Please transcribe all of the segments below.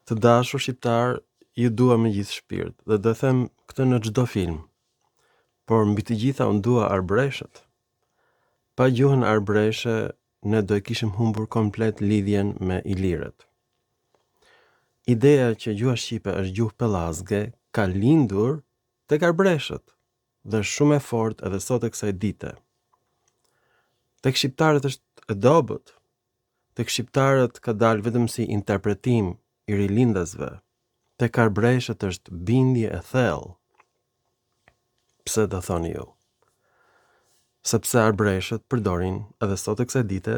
Të dashur shqiptarë, ju dua me gjithë shpirt dhe do e them këtë në çdo film. Por mbi të gjitha unë dua arbëreshët. Pa gjuhën arbëreshe ne do e kishim humbur komplet lidhjen me ilirët. Ideja që gjuha shqipe është gjuhë pellazge ka lindur tek arbëreshët dhe është shumë e fortë edhe sot e kësaj dite. Tek shqiptarët është e dobët, Tek shqiptarët ka dalë vetëm si interpretim i rilindasve, tek arbëreshët është bindje e thellë. Pse do thoni ju? Sepse arbëreshët përdorin edhe sot e kësaj dite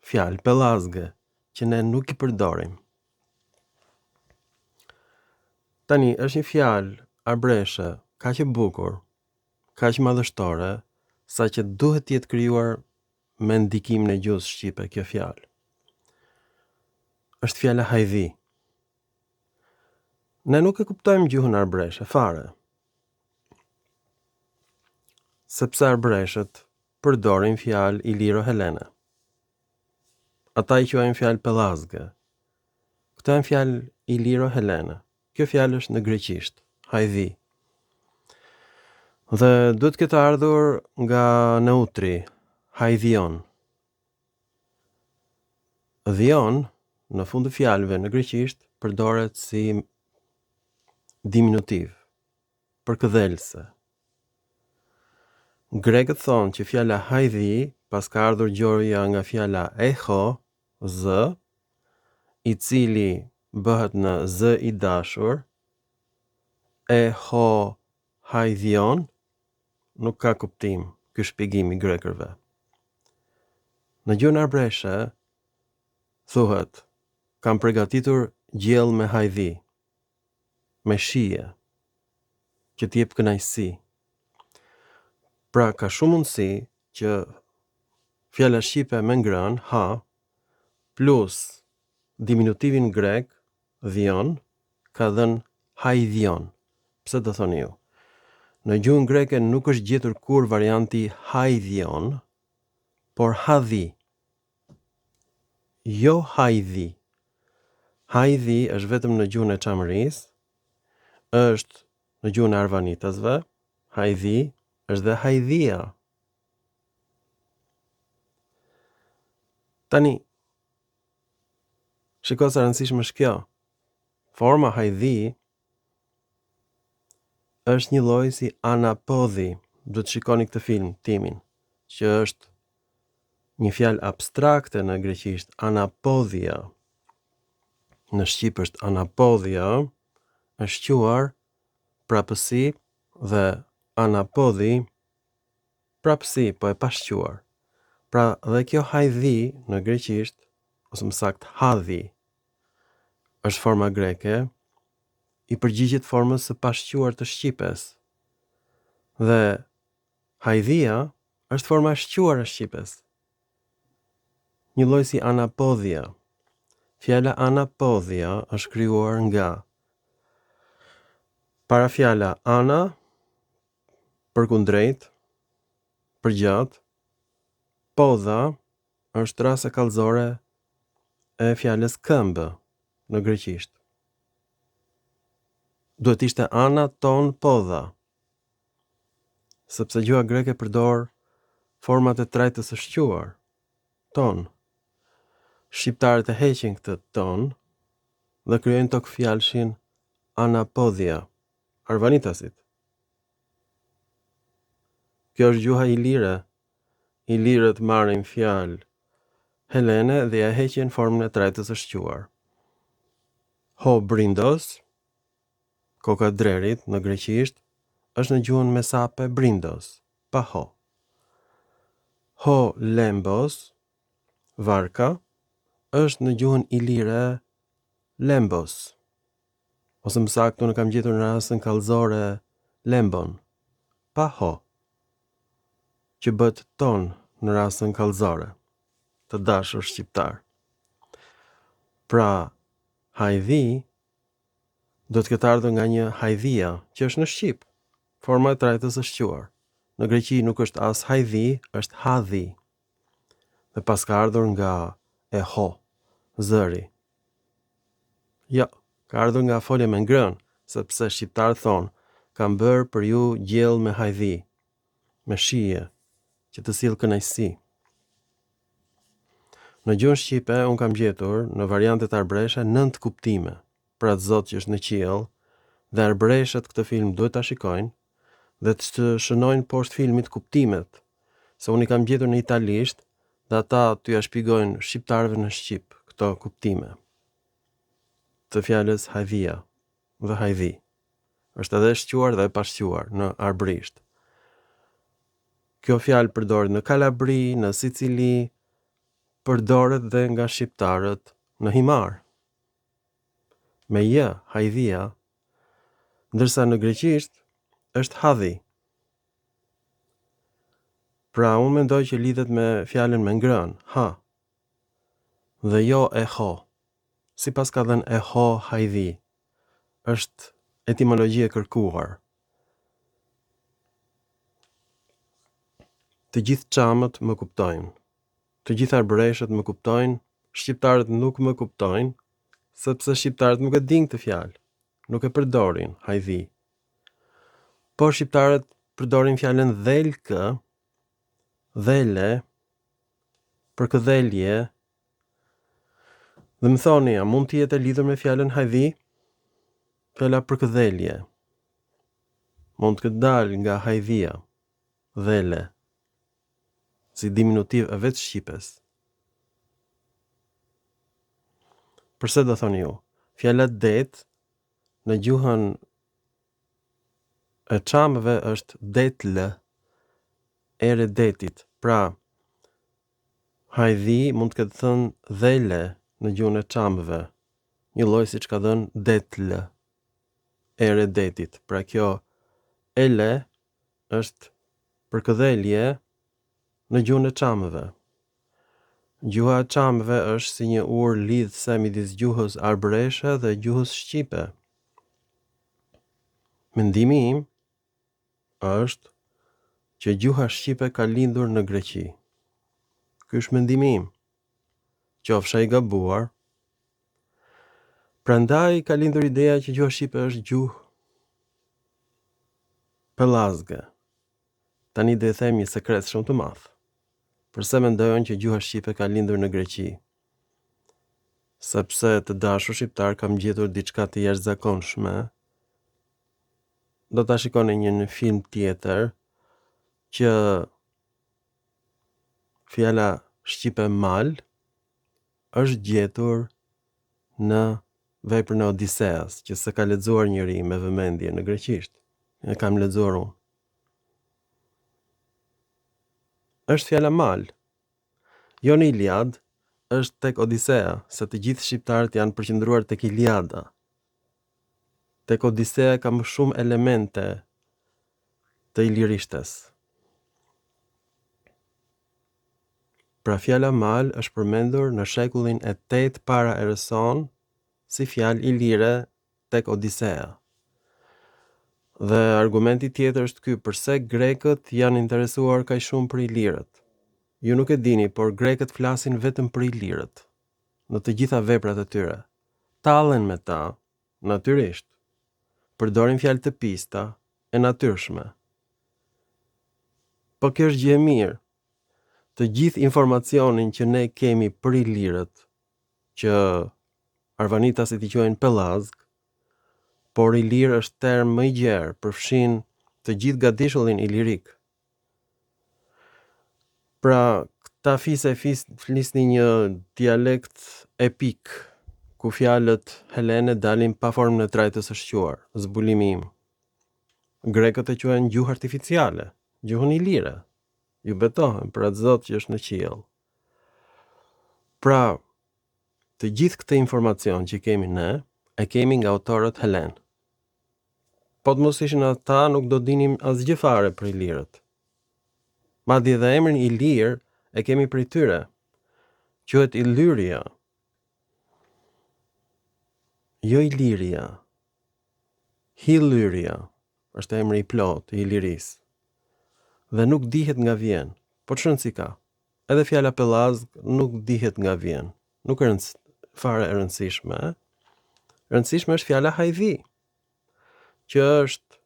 fjalë pellazge që ne nuk i përdorim. Tani është një fjalë arbëreshe kaq e bukur, kaq madhështore, saqë duhet të jetë krijuar me ndikimin e gjuhës shqipe kjo fjalë. Është fjala hajdhi. Ne nuk e kuptojmë gjuhën arbëreshe fare. Sepse arbëreshët përdorin fjalë iliro-helene. Ata i quajnë fjalë pellazge. Këto janë fjalë iliro-helene. Kjo fjalë është në greqisht, hajdhi. Dhe duhet të ketë ardhur nga neutri, hajdhion. Dhion, në fund të fjalëve në greqisht, përdoret si diminutiv, përkëdhelëse. Grekët thonë që fjala hajdhi paska ardhur gjoja nga fjala echo, zë, i cili bëhet në zë i dashur, e ho hajdhion, nuk ka kuptim ky shpjegim i grekërve. Në gjuhën arbëreshe thuhet kam pregatitur gjellë me hajdhi, me shije, që të jep kënaqësi. Pra ka shumë mundësi që fjala shqipe me ngrënë, ha, plus diminutivin grek, dhion, ka dhënë hajdhion. Pse do thoni ju? Në gjuhën greke nuk është gjetur kurrë varianti hajdhion, por hadhi. Jo hajdhi. Hajdhi është vetëm në gjuhën e Çamërisë, është në gjuhën e arvanitasve, hajdhi është dhe hajdhia. Tani, shiko sa e rëndësishme është kjo. Forma hajdhi është një lloj si anapodhi. Duhet të shikoni këtë film timin, që është një fjalë abstrakte në greqisht, anapodhia. Në shqip është anapodhia, është shquar prapësi dhe anapodhi prapësi, po e pashquar. Pra dhe kjo hajdhi në greqisht, ose më saktë hadhi, është forma greke, i përgjigjet formës së pashquar të shqipes. Dhe hajdhia është forma e shquar e shqipes. Një lloj si anapodhia. Fjala anapodhia është krijuar nga parafjala ana përkundrejt, përgjatë, podha është rasa kallëzore e fjalës këmbë në greqisht. Duhet të ishte ana ton podha, sepse gjuha greke përdor format e trajtës së shquar, ton. Shqiptarët e heqin këtë ton dhe krijojnë togfjalëshin anapodhia, arvanitasit. Kjo është gjuha ilire. Ilirët marrin fjalë helene dhe ia heqin formën e trajtës së shquar. Ho brindos, koka e drerit në greqisht, është në gjuhën mesape brindos, pa ho. Ho lembos, varka, është në gjuhën ilire lembos. Ose më saktë unë kam gjetur në rasën kallëzore lembon, pa ho, që bëhet ton në rasën kallëzore, të dashur shqiptarë. Pra, hajdhi duhet të ketë ardhur nga një hajdhia, që është në shqip, forma e trajtës së shquar. Në greqi nuk është as hajdhi, është hadhi. Dhe paska ardhur nga e ho, zëri. Jo, Ka ardhur nga folja me ngrënë, sepse shqiptarët thonë, kam bërë për ju gjellë me hajdhi, me shije, që të sjellë kënaqësi. Në gjuhën shqipe unë kam gjetur në variantet arbreshe nëntë kuptime për atë Zot që është në qiell dhe arbëreshët këtë film duhet ta shikojnë dhe të shënojnë poshtë filmit kuptimet, se unë i kam gjetur në italisht dhe ata t'ua shpjegojnë shqiptarëve në shqip këto kuptime të fjalës hajdhia dhe hajdhi. Është edhe e shquar dhe e pashquar në arbërisht. Kjo fjalë përdoret në Kalabri, në Sicili, përdoret dhe nga shqiptarët në Himarë. Me j, hajdhia, ndërsa në greqisht është hadhi. Pra unë mendoj që lidhet me fjalën me ngrënë, ha, dhe jo e ho. Si paska dhënë e ho hajdhi? Është etimologji e kërkuar. Të gjithë çamët më kuptojnë. Të gjithë arbëreshët më kuptojnë, shqiptarët nuk më kuptojnë, sepse shqiptarët nuk e dinë këtë fjalë, nuk e përdorin, hajdhi. Po shqiptarët përdorin fjalën dhelkë, dhele, përkëdhelje, dhe më thoni, a mund të jetë e lidhur me fjalën hajdhi? Fjala përkëdhelje mund të ketë dalë nga hajdhia, dhele, si diminutiv e vetë shqipes. Përse do thoni ju? Fjala det në gjuhën e çamëve është detlë, erë e detit. Pra, hajdhi mund të ketë thënë dhele në gjuhën e çamëve, njëlloj siç ka dhënë detlë, erë e detit. Pra kjo ele është përkëdhelje në gjuhën e çamëve. Gjuha e çamëve është si një urë lidhëse midis gjuhës arbëreshe dhe gjuhës shqipe. Mendimi im është që gjuha shqipe ka lindur në Greqi. Ky është mendimi im. Qofsha i gabuar. Prandaj ka lindur ideja që gjuha shqipe është gjuhë pellazge. Tani do ju them një sekret shumë të madh. Përse mendoj unë që gjuha shqipe ka lindur në Greqi? Sepse të dashur shqiptarë kam gjetur diçka të jashtëzakonshme. Do ta shikoni një në film tjetër që fjala shqipe mal është gjetur në veprën e Odiseas, që s'e ka lexuar njeri me vëmendje në greqisht. E kam lexuar unë. Është fjala mal. Jo në Iliadë, është tek Odisea, se të gjithë shqiptarët janë përqendruar tek Iliada. Tek Odisea ka më shumë elemente të ilirishtes. Pra fjala mal është përmendur në shekullin e 8 para erës sonë si fjalë ilire tek Odisea. Dhe argumenti tjetër është ky, përse grekët janë interesuar kaq shumë për ilirët? Ju nuk e dini, por grekët flasin vetëm për ilirët në të gjitha veprat e tyre. Tallen me ta, natyrisht. Përdorin fjalë të pista, e natyrshme. Po kjo është gjë e mirë. Të gjithë informacionin që ne kemi për ilirët, që arvanitasit i quajnë pellazg, por ilir është term më i gjerë, përfshin të gjithë gadishullin ilirik. Pra, këta fise fis, flisnin një dialekt epik, ku fjalët helene dalin pa formën e trajtës së shquar, zbulimi im. Grekët e quajnë gjuhë artificiale, gjuhën ilire. Ju betohem për atë Zot që është në qiell. Pra, të gjithë këtë informacion që kemi ne, e kemi nga autorët helenë. Po të mos ishin ata, nuk do dinim asgjë fare për ilirët. Madje dhe emrin Ilir e kemi prej tyre. Quhet Illyria. Jo Iliria. Hillyria është emri i plotë i Ilirisë. Dhe nuk dihet nga vjen. Po ç'rëndësi ka? Edhe fjala pellazg nuk dihet nga vjen. Nuk është fare e rëndësishme. Rëndësishme është fjala hajdhi, që është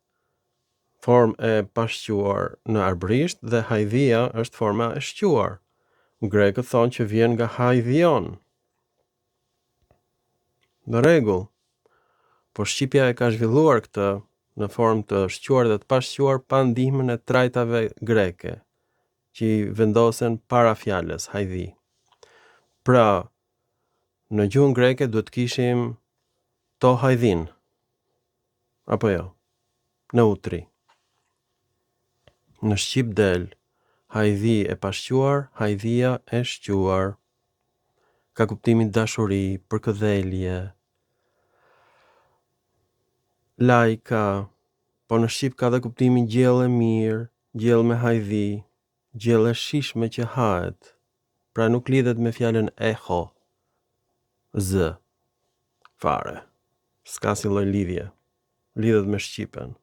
formë e pashquar në arbërisht dhe hajdhia është forma e shquar. Grekët thonë që vjen nga hajdhion. Në rregull. Po shqipja e ka zhvilluar këtë në formë të shquar dhe të pashquar pa ndihmën e trajtave greke, që i vendosen para fjalës hajdhi. Pra, në gjuhën greke duhet të kishim to hajdhin. Apo jo? Neutri. Në shqip del hajdhi e pashquar, hajdhia e shquar. Ka kuptimin dashuri, përkëdhelje, lajka, po në shqip ka dhe kuptimin gjellë e mirë, gjellë me hajdhi, gjellë e shijshme që hahet. Pra nuk lidhet me fjalën eho, zë, fare. S'ka asnjë lloj lidhje. Lidhet me shqipen.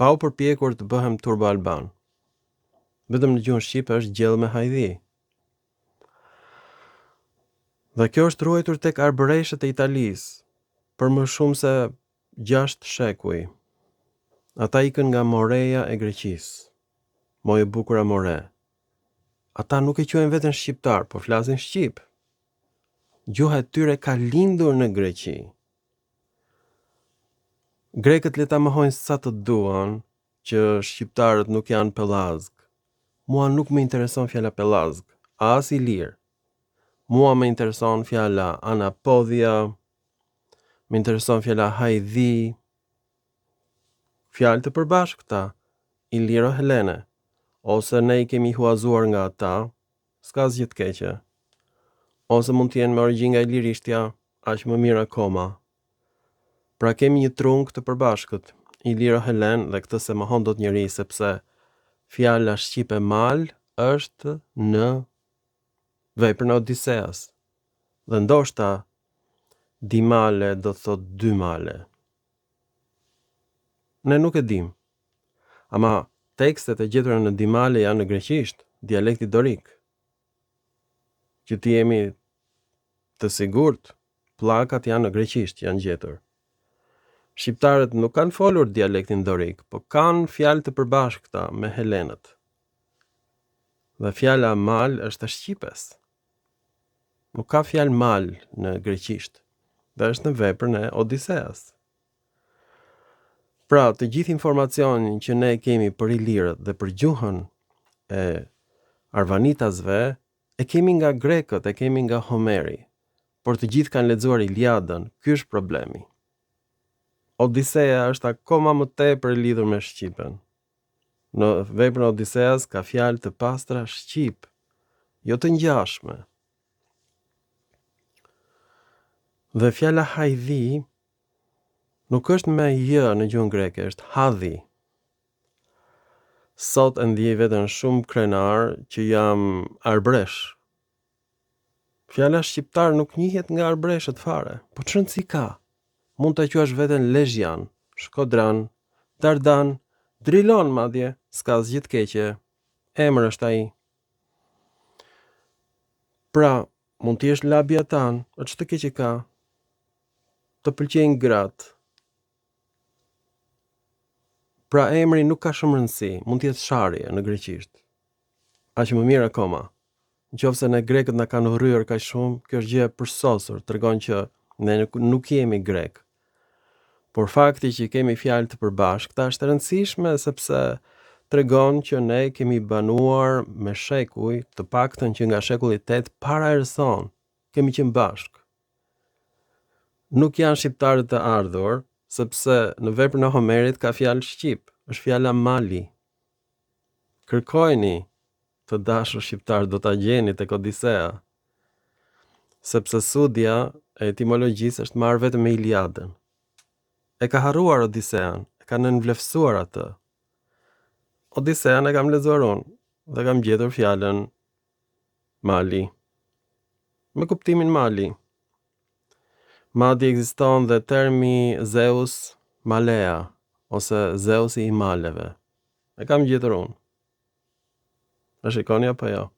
Pa u përpjekur të bëhem turbo alban. Vetëm në gjuhën shqipe është gjellë me hajdhi. Dhe kjo është ruajtur tek arbëreshët e Italisë për më shumë se 6 shekuj. Ata ikën nga Moreja e Greqisë. Moj e bukura More. Ata nuk e quajnë veten shqiptar, po flasin shqip. Gjuha e tyre ka lindur në Greqi. Grekët le ta mohojnë sa të duan që shqiptarët nuk janë pellazg. Mua nuk më intereson fjala pellazg, as ilir. Mua më intereson fjala anapodhia, më intereson fjala hajdhi, fjalë të përbashkëta, iliro helene, ose ne i kemi huazuar nga ata, s'ka asgjë të keqe. Ose mund të jenë me origjinë nga ilirishtja, aq më mirë akoma. Pra kemi një trung të përbashkët, iliro helen dhe këtë s'e mohon dot njeri sepse fjala shqipe mal është në veprën e Odiseas. Dhe ndoshta dimale do të thotë dy male. Ne nuk e dimë. Ama tekstet e gjetura në Dimale janë në greqisht, dialekti dorik. Që të jemi të sigurt, pllakat janë në greqisht, janë gjetur. Shqiptarët nuk kanë folur dialektin dorik, po kanë fjalë të përbashkëta me helenët. Dhe fjala mal është e shqipes. Nuk ka fjalë mal në greqisht dhe është në veprën e Odiseas. Pra, të gjithë informacionin që ne kemi për ilirët dhe për gjuhën e arvanitasve, e kemi nga grekët, e kemi nga Homeri. Por të gjithë kanë lexuar Iliadën, ky është problemi. Odisea është akoma më tepër e lidhur me shqipen. Në veprën e Odiseas ka fjalë të pastra shqip, jo të ngjashme. Dhe fjala hajdhi nuk është me j në gjuhën greke, është hadhi. Sot e ndjej veten shumë krenar që jam arbresh. Fjala shqiptar nuk njihet nga arbreshët fare, po ç'rëndësi ka? Mund ta quash veten lezhjan, shkodran, dardan, drilon madje, s'ka asgjë të keqe. Emër është ai. Pra, mund të jesh labjatan, e ç'të keqe ka? Të pëlqejnë gratë. Pra emri nuk ka shumë rëndësi, mund të jetë sharje në greqisht. Aq më mirë akoma. Në qoftë se ne grekët na kanë urryer kaq shumë, kjo është gjë e përsosur, tregon që ne nuk, nuk jemi grekë. Por fakti që kemi fjalë të përbashkëta është e rëndësishme sepse tregon që ne kemi banuar me shekuj, të paktën që nga shekulli 8 para erës sonë, kemi qenë bashkë. Nuk janë shqiptarët të ardhur, sepse në veprën e Homerit ka fjalë shqip, është fjala mali. Kërkojeni, të dashur shqiptarë, do ta gjeni tek Odisea. Sepse Sudja e etimologjisë është marrë vetëm me Iliadën. E ka harruar Odisean, e ka nënvleftësuar atë. Odisean e kam lexuar unë dhe kam gjetur fjalën mali. Me kuptimin mali. Madje ekziston dhe termi Zeus Malea ose Zeusi i maleve. E kam gjetur unë. E shikoni apo jo?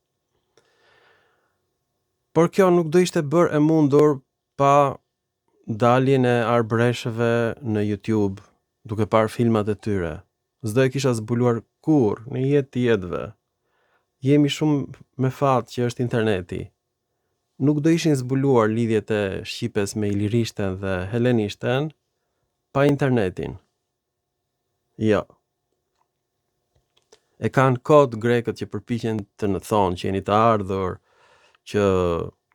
Por kjo nuk do ishte bërë e mundur pa daljen e arbëreshëve në YouTube, duke parë filmat e tyre. S'do e kisha zbuluar kurrë në jetë të jetëve. Jemi shumë me fat që është interneti. Nuk do ishin zbuluar lidhjet e shqipes me ilirishten dhe helenishten pa internetin. Jo. E kanë kot grekët që përpiqen të na thonë që jeni të ardhur, që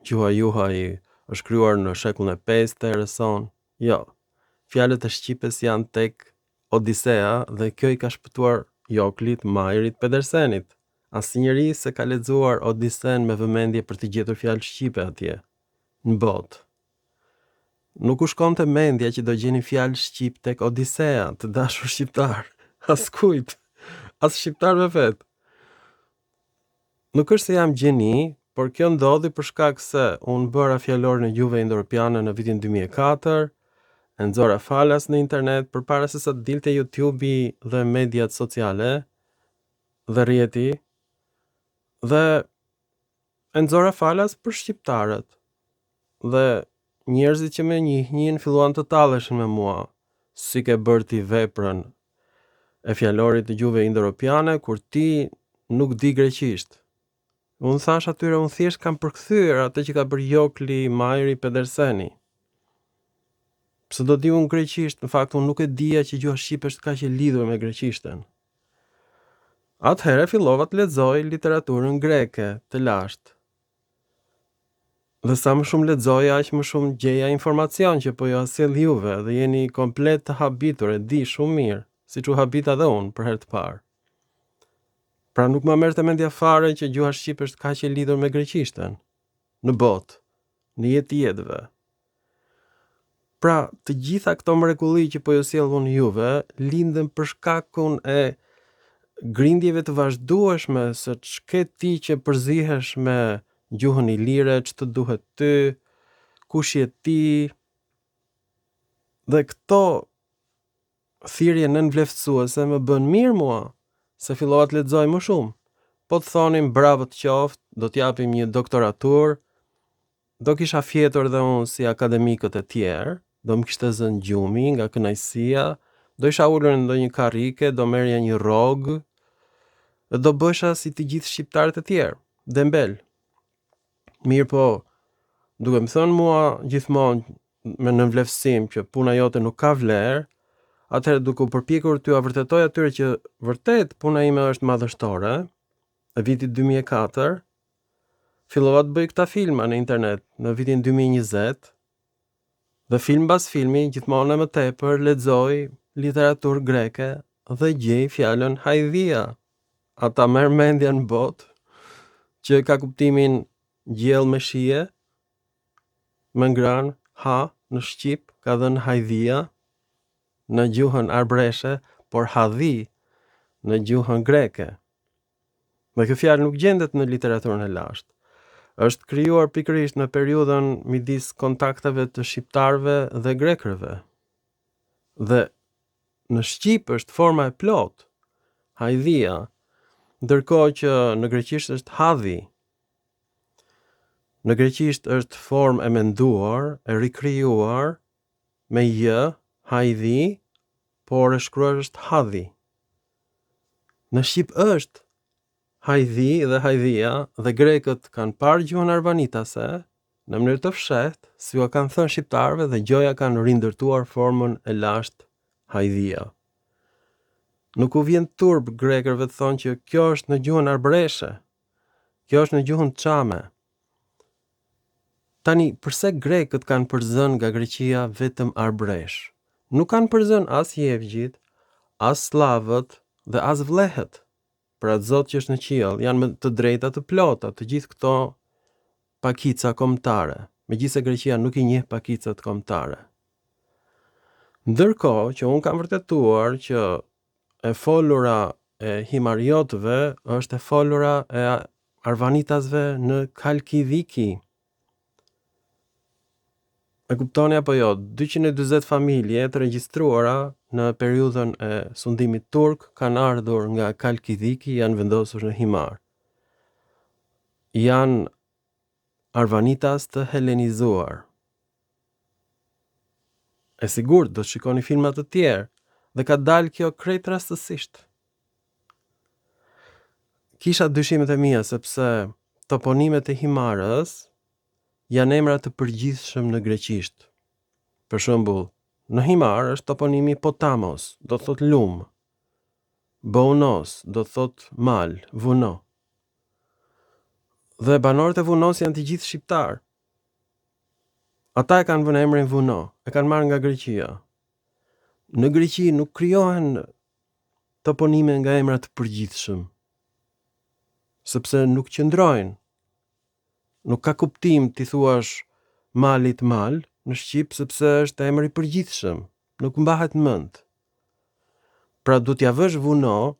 gjuha juaj është krijuar në shekullin e 5 të erës sonë. Jo. Fjalët e shqipes janë tek Odisea dhe kjo i ka shpëtuar Joklit, Majrit, Pedersenit. Asnjëri s'e ka lexuar Odisenë me vëmendje për të gjetur fjalë shqipe atje, në botë. Nuk u shkonte mendja që do gjenin fjalë shqip tek Odisea, të dashur shqiptarë. Askujt, as shqiptarëve vetë. Nuk është se jam gjeni, por kjo ndodhi për shkak se unë bëra fjalorin e gjuhëve indoeuropiane në vitin 2004, e nxora falas në internet përpara se sa të dilte YouTube-i dhe mediat sociale dhe rrjeti dhe e nxora falas për shqiptarët. Dhe njerëzit që më njihnin filluan të talleshin me mua, si ke bërë ti veprën e fjalorit të gjuhëve indoeuropiane kur ti nuk di greqisht. Unë thashë atyre, unë thjesht kam përkthyer atë që ka bërë Jokli, Majri, Pederseni. Pse do di unë greqisht? Në fakt unë nuk e dija që gjuha shqipe është kaq e lidhur me greqishten. Atëherë fillova të lexoj literaturën greke të lashtë. Dhe sa më shumë lexoja, aq më shumë gjeja informacion që po jua sjell juve dhe jeni komplet të habitur, e di shumë mirë, siç u habita dhe unë për herë të parë. Pra nuk ma merrte mendja fare që gjuha shqipe është kaq e lidhur me greqishten në botë, në jetë të jetëve. Pra, të gjitha këto mrekulli që po ju sjell unë juve, lindën për shkakun e grindjeve të vazhdueshme se ç'ke ti që përzihesh me gjuhën ilire, ç'të duhet ty, kush je ti. Dhe këto thirrje nënvleftësuese më bënë mirë mua, se fillova të lexoj më shumë. Po të thonin bravo të qoftë, do të japim një doktoraturë, Do kisha fjetur dhe unë si akademikët e tjerë, do më kishte zënë gjumi nga kënaqësia, do isha ulur në ndonjë karrike, do merrja një rrogë dhe do bëhesha si të gjithë shqiptarët e tjerë, dembel. Mirëpo, duke më thënë mua gjithmonë me nënvleftësim që puna jote nuk ka vlerë, atëherë duke u përpjekur t'jua vërtetoj atyre që vërtet puna ime është madhështore, e vitit 2004, Fillova të bëj këta filma në internet në vitin 2020 dhe film mbas filmi gjithmonë e më tepër lexoj literaturë greke dhe gjej fjalën hajdhia. A ta merr mendja në botë që ka kuptimin gjellë me shije, me ngrënë, ha në shqip ka dhënë hajdhia në gjuhën arbreshe, por hadhi në gjuhën greke. Dhe kjo fjalë nuk gjendet në literaturën e lashtë. Është krijuar pikërisht në periudhën midis kontakteve të shqiptarëve dhe grekërve. Dhe në shqip është forma e plotë, hajdhia, ndërkohë që në greqisht është hadhi. Në greqisht është formë e menduar, e rikrijuar me j, hajdhi, por e shkruar është hadhi. Në shqip është hajdhi dhe hajdhia dhe grekët kanë parë gjuhën arvanitase në mënyrë të fshehtë, s'jua kanë thënë shqiptarëve dhe gjoja kanë rindërtuar formën e lashtë hajdhia. Nuk u vjen turp grekërve të thonë që kjo është në gjuhën arbëreshe, kjo është në gjuhën çame. Tani, përse grekët kanë përzënë nga Greqia vetëm arbëreshë? Nuk kanë përzënë as jevgjit, as sllavët dhe as vllehët. Për atë Zot që është në qiell, janë me të drejta të plota të gjithë këto pakica kombëtare, megjithëse Greqia nuk i njeh pakicat kombëtare. Ndërkohë që unë kam vërtetuar që e folura e himarjotëve është e folura e arvanitasve në Kalkidhiki. E kuptoni apo jo, 240 familje të regjistruara në periudhën e sundimit turk kanë ardhur nga Kalkidhiki, janë vendosur në Himarë. Janë arvanitas të helenizuar. E sigurt, do të shikoni filma të tjerë dhe ka dalë kjo krejt rastësisht. Kisha dyshimet e mia sepse toponimet e Himarës janë emra të përgjithshëm në greqisht. Për shembull, në Himarë është toponimi Potamos, do të thotë lum. Bounos, do të thotë mal, vuno. Dhe banorët e Vunos janë të gjithë shqiptarë. Ata e kanë vënë emrin Vuno, e kanë marrë nga Greqia. Në Greqi nuk krijohen toponime nga emra të përgjithshëm, sepse nuk qëndrojnë. Nuk ka kuptim t'i thuash malit mal në shqip sepse është emër i përgjithshëm, nuk mbahet mend. Pra duhet t'ia vësh Vuno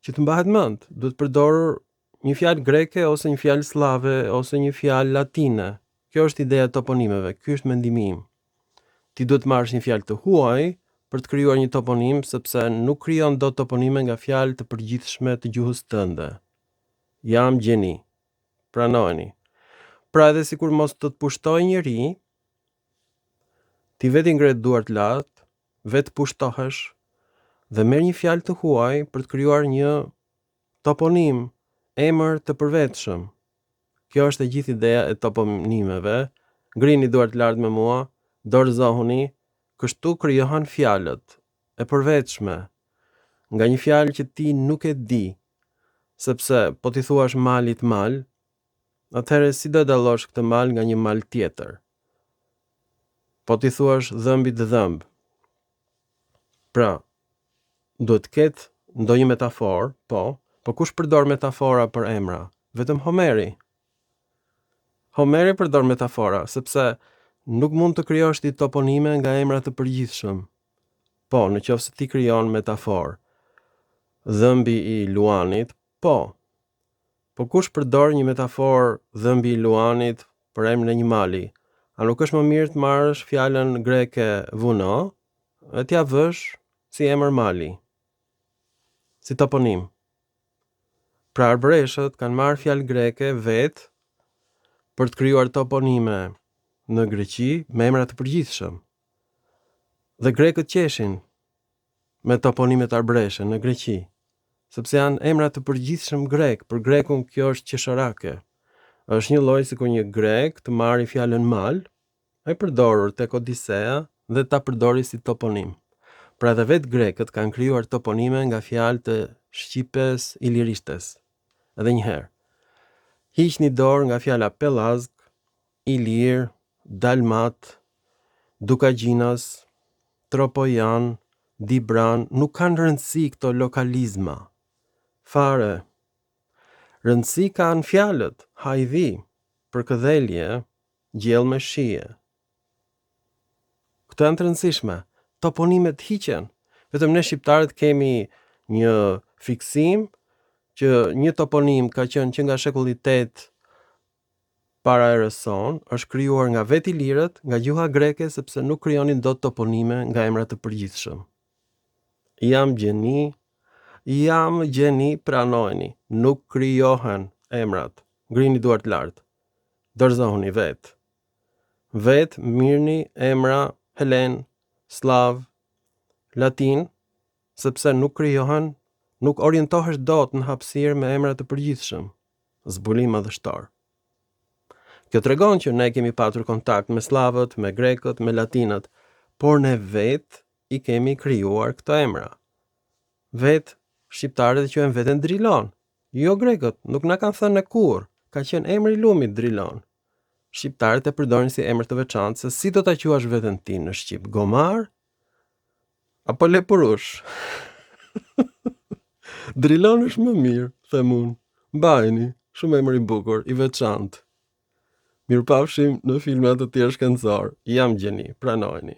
që të mbahet mend, duhet përdorur një fjalë greke ose një fjalë sllave ose një fjalë latine. Kjo është ideja e toponimeve, ky është mendimi im. Ti duhet të marrësh një fjalë të huaj për të krijuar një toponim sepse nuk krijon dot toponime nga fjalë të përgjithshme të gjuhës tënde. Jam gjeni. Pranojeni. Pra edhe sikur mos të të pushtojë njeri, ti vetë i ngre duart lart, vetë pushtohesh dhe merr një fjalë të huaj për të krijuar një toponim, emër të përvetshëm. Kjo është e gjithë ideja e toponimeve. Ngrini duart lart me mua, dorëzohuni, kështu krijohen fjalët e përvetshme nga një fjalë që ti nuk e di, sepse po t'i thuash malit mal, atëherë si do e dallosh këtë mal nga një mal tjetër? Po t'i thuash dhëmbit dhëmb. Pra, duhet të ketë ndonjë metaforë, po, po kush përdor metafora për emra? Vetëm Homeri. Homeri përdor metafora, sepse nuk mund të krijosh ti toponime nga emra të përgjithshëm. Po, në qoftë se ti krijon metaforë. Dhëmbi i luanit, po. Po kush përdor një metaforë dhëmbi i luanit për emrin e një mali? A nuk është më mirë të marrësh fjalën greke vuno e t'ia vësh si emër mali? Si toponim. Pra arbëreshët kanë marrë fjalë greke vetë për të krijuar toponime në Greqi me emra të përgjithshëm. Dhe grekët qeshin me toponimet arbëreshe në Greqi, sepse janë emra të përgjithshëm grek, për grekun kjo është qesharake. Është një lloj sikur një grek të marri fjalën mal, e përdorur tek Odisea dhe ta përdori si toponim. Pra edhe vetë grekët kanë krijuar toponime nga fjalë të shqipes ilirishtes. Edhe një herë. Hiqni dorë nga fjala pellazg, ilir, dalmat, dukagjinas, tropojan, dibran, nuk kanë rëndësi këto lokalizma. Fare. Rëndësi kanë fjalët, hajvi, përkëdhelje, gjellë me shije. Këto janë të rëndësishme. Toponimet hiqen. Vetëm ne shqiptarët kemi një fiksim që një toponim ka qenë që nga shekulli 8 para erës sonë, është krijuar nga vetë ilirët, nga gjuha greke sepse nuk krijonin dot toponime nga emra të përgjithshëm. Jam gjeni, jam gjeni, pranojeni, nuk krijohen emrat. Ngrini duart lart. Dorëzohuni vetë. Vetë mirrni emra helen, sllav, latin, sepse nuk krijohen, nuk orientohesh dot në hapësirë me emra të përgjithshëm. Zbulim madhështor. Kjo tregon që ne kemi patur kontakt me sllavët, me grekët, me latinët, por ne vetë i kemi krijuar këto emra. Vetë shqiptarët e quajnë veten Drilon, Jo grekët, nuk na kanë thënë ne kurrë, ka qenë emri i lumit Drilon. Shqiptarët e përdorin si emër të veçantë se si do ta quash veten ti në shqip, gomar apo lepurush. Drilon është më mirë, them unë. Mbajeni, shumë emër i bukur, i veçantë. Mirupafshim në filma të tjerë shkencorë. Jam gjeni, pranojeni.